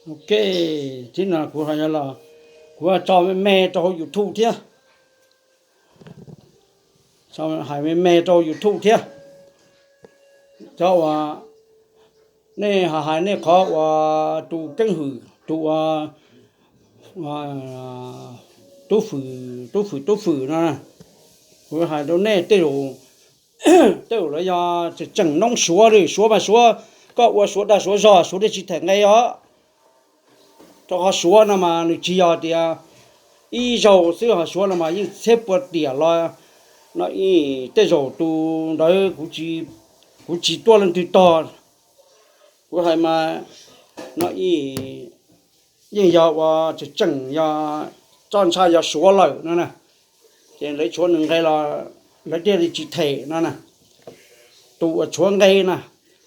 Ok, tib no kuv los, kuv tso me me rau hauv YouTube thiab. Hais me me rau YouTube thiab. Cov uas nej hais nej qhov uas tus keeb hwm tus uas tub fwm, tub fwm tub fwm no, kuv hais rau nej tej zaum, tej zaum lawv yog tseem noob Suav li, Suav mas Suav, koj ua Suav dag Suav zog Suav thiaj tsis them nqe os. Rau qhov Suav no mas nws tsis yog tias ib zaug xwb, ho Suav no mas yeej txhiab pua tiam los no. Ib tej zaum tus ntawd kuv tsis tuaj leej twg tog, kuv hais mas no ib yeej yog uas tseem tseem yog txoj ntsha yog Suav lawm no na. Ces lawv tshuav nws nqe los lawv thiaj li tsis them no na. Tus uas tshuav nqe na,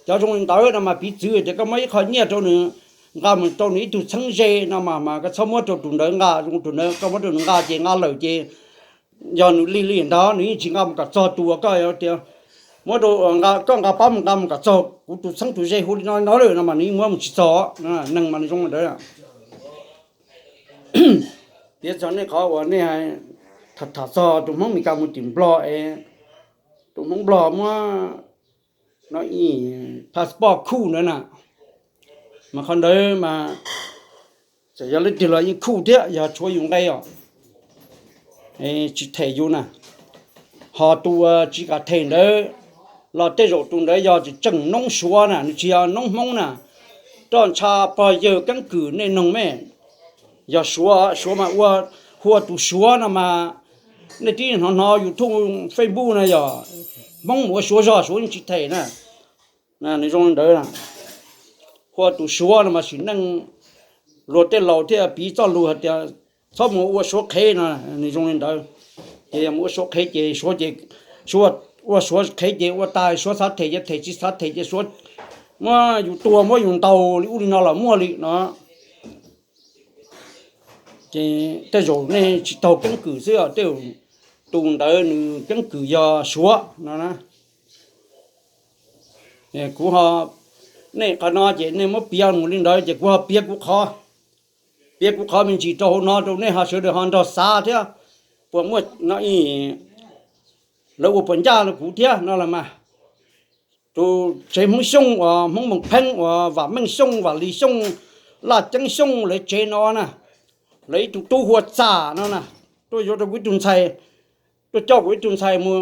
cov zoo li ntawd no mas piv txwv tias koj muab ib qho nyiaj rau nws nqa mus rau nws ib tug txheeb ze no mas, mas koj txhob muab rau tus ntawd nqa, tus ntawd koj muab rau nws nqa ces nqa lawm ces yog nws lig li ntawd nws yeej tsis nqa mus kom txog tus uas koj tias muab rau, koj nqa pab mus nqa mus kom txog kuv tus txheeb tus ze hu li no no lawm no mas nws yeej muab mus tsis txog. Neeg mas nws zoo li ntawd. Piav txog nej qhov uas nej tham tham txog tus Hmoob Meskas mus tim Nplog es tus Hmoob Nplog muab no passport khuj ntawd na, mas qhov ntawd mas txawm yog leej twg los yeej khuj thiab, yog tshuav yus nqe os, tsis them yus na. Ho tus uas tsis kam them ntawd los tej zaum tus ntawd yog tseem noob Suav na, nws tsis yog noob Hmoob na. Roj ntsha pog yawg keeb kwm nej noog me, yog Suav, Suav mas ua, hu ua tus Suav no mas nej twb hnov hnov YouTube, Facebook no yog Hmoob mus ua Suav zog Suav yeej tsis them na. Nws zoo li ntawd, hu ua tus Suav no mas sim neej luag tej laus thiaj piv txoj lus hais tias txhob mus ua Suav qhev no, nws zoo li ntawd. Ces yog mus ua Suav qhev ces Suav ces, ua Suav qhev ces ua tas Suav xav them ces them, tsis xav them ces Suav muab yus tua muab yus ntaus li ub li no los muaj li no. Ces tej zaum nej tsis taug keeb kwm xwb, tej zaum tus ntawd nws keeb kwm yog Suav no na. Kuv ho, nej qhov no ces nej muab piav mus li ntawd ces kuv ho piav kuv qhov, piav kuv qhov me ntsis rau hauv no rau nej ho sawv daws ho nrog xav thiab. Puas muaj no, lawv ua puas ncaj rau kuv thiab no los mas. Tus tsev Hmoob Xyooj uas Hmoob Moos Pheeb uas Vam Meej Xyooj, Vam Lis Xyooj, Laj Ceeb Xyooj lawv tsev no na, lawv ib tug tub hu ua Txam no na, tuaj yuav rau kuv ib tug ntxhais, tuaj coj kuv ib tug ntxhais mus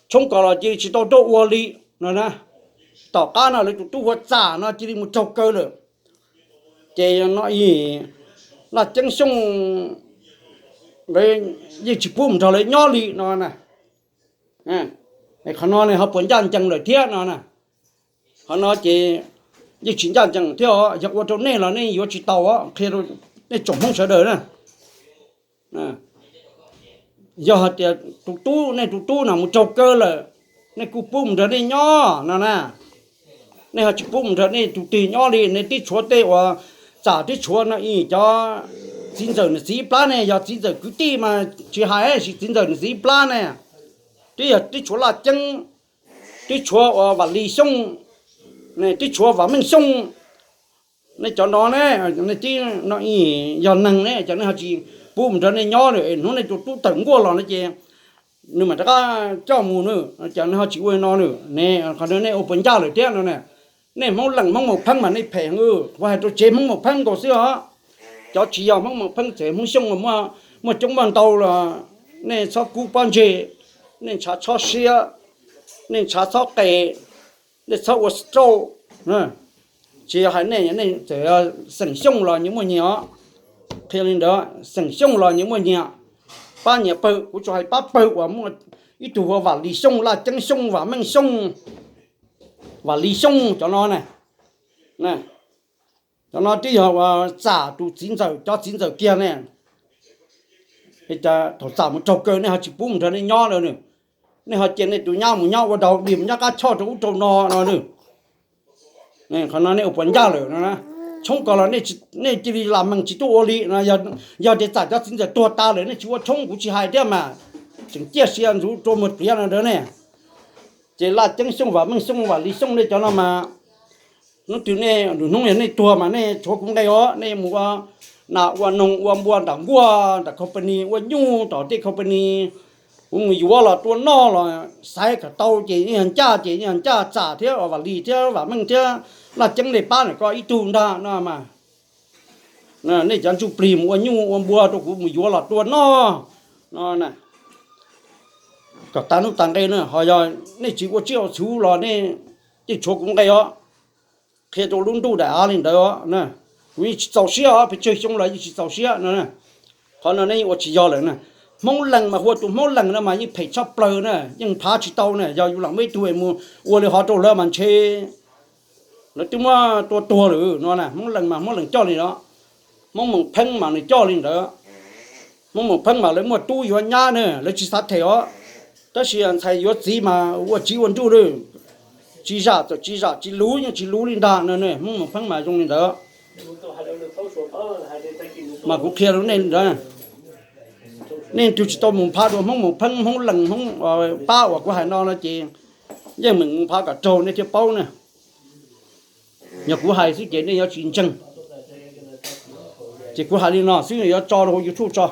tshoob kos los cia li tsis tau tuaj ua li no na. Tom qab no lawv tus tub hu ua Txam no cia li mus raug kaw lawm. Ces no Laj Ceeb Xyooj lawv yeej tsis pub mus nrog lawv nyob li no na. Qhov no ne ho puas ncaj ncees lawm thiab no na. Qhov no ces yeej tsis ncaj ncees thiab os, yog ua rau nej los nej yuav tsis tau os, qhia rau nej tsoom Hmoob sawv daws na. Yog hais tias tus tub, nej tus tub no mus raug kaw lawm, nej kuj pub mus nrog nej nyob no na. Nej ho tsis pub mus nrog nej tus twg nyob li, nej twb tshuav tej uas Txam, twb tshuav no cov txiv ntxawm niam txiv ib plab ne, yog txiv ntxawm kwv tij mas tsis hais, txiv ntxawm niam txiv ib plab ne. Twb yog twb tshuav Laj Ceeb, twb tshuav uas Vam Lis Xyooj, twb tshuav Vam Meej Xyooj. Nej cov no ne, nej twb no yog neeg ne, cov nej ho tsis pub mus nrog nej nyob lawm, hnub nej tus tub tawm nkuaj los no ces nws mam rov qab coj mus na, ces nej ho tsis ua no na. Ne qhov no nej ua puas ncaj lawm thiab no na. Nej Hmoob Leej Hmoob Moos Pheeb mas nej phem heev, kuv hais rau tsev Hmoob Moos Pheeb nkaus xwb os. Cov tsis yog Hmoob Moos Pheeb, tsev Hmoob Xyooj muaj, muaj coob muaj ntau los nej txhob kub pob ntseg, nej ntshav txhob siab, nej ntshav txhob qes, nej txhob ua stroke. Tsis yog hais nej, nej txawm xeem Xyooj los nyias muaj nyias os. Qhia li ntawd, xeem Xyooj los nyias muaj nyias. Pab nyias pawg, kuv tsuas hais pab pawg uas muaj ib tug hu ua Vam Lis Xyooj, Laj Ceeb Xyooj, Vam Meej Xyooj, Vam Lis Xyooj cov no na. Cov no twb yog uas Txam tus txiv ntxawm, cov txiv ntxawm kiag ne. Thaum Txam mus raug kaw nej ho tsis pub mus nrog nej nyob lawm na. Nej ho cia nej tus nyab mus nyob ua dog dig mus nyob qab choj rau ub rau no no na. Qhov no nej ua puas ncaj lawm no na. Tshoob kos los nej cia li lam mees tsis tuaj ua li no. Yog tias Txam cov txiv ntxawm tuag tas lawm nej tsis ua tshoob kuv tsis hais thiab mas, tseem ciaj sia ntxuv rua muag pliav no ntawd ne. Ces Laj Ceeb Xyooj, Vam Meej Xyooj, Vam Lis Xyooj nej cov no mas Hnub twg nej, hnub yog nej tuag mas nej tshuav kuv nqe os, nej mus ua nas ua noog ua npua nram nkuaj nram company ua nyuj tom tej company, kuv mus yuav los tua noj los xaiv kom tau ces yeej yog ncaj ces yeej yog ncaj, Txam thiab Vam Lis thiab Vam Meej thiab Laj Ceeb nej pab ntawm ko ib tug ntag no mas. Nej cov ntsuj plig mus ua nyuj ua npua rau kuv mus yuav los tua noj no kom tag nuj tag nqe na. Ho yog nej tsis ua tsiaj ua txhu los nej yeej tshuav kuv nqe os, qhia rau lub ntuj daim av li ntawd os. Kuv yeej tsis txaus siab os, pes tsawg xyoo los yeej tsis txaus siab no. Qhov no nej yeej ua tsis yog lawm na. Hmoob Lees mas hu ua tus Hmoob Lees no mas yeej phem tshaj plaws na, yeej phav tsis tau na. Yog yus lam muaj ib tug es mus ua li hov rau lawv mas ntshe lawv twb muab tua tuag lawm no na. Hmoob Lees mas Hmoob Lees coj li os. Hmoob Moos Pheeb mas nws coj li ntawd. Hmoob Moos Pheeb mas lawv muaj tub yuav nyab na, lawv tsis xav them os. Tab sis ntxhais yuav txiv mas ua tsiv ua nruj lawm. Tsis zam txawm tsis zam, tsis luv yeej tsis luv li ntag no. Hmoob Moos Pheeb mas zoo li ntawd. Mas kuv qhia rau nej li ntawd, nej tug tsis tau mus phav dua Hmoob Moos Pheeb, Hmoob Lees, Hmoob pab uas kuv hais no no ces yeej meem mus phav kom raug nej thiaj paub na. Yog kuv hais xwb ces nej yuav tsis ntseeg. Ces kuv hais li no xwb, yuav tso rau hauv YouTube tso.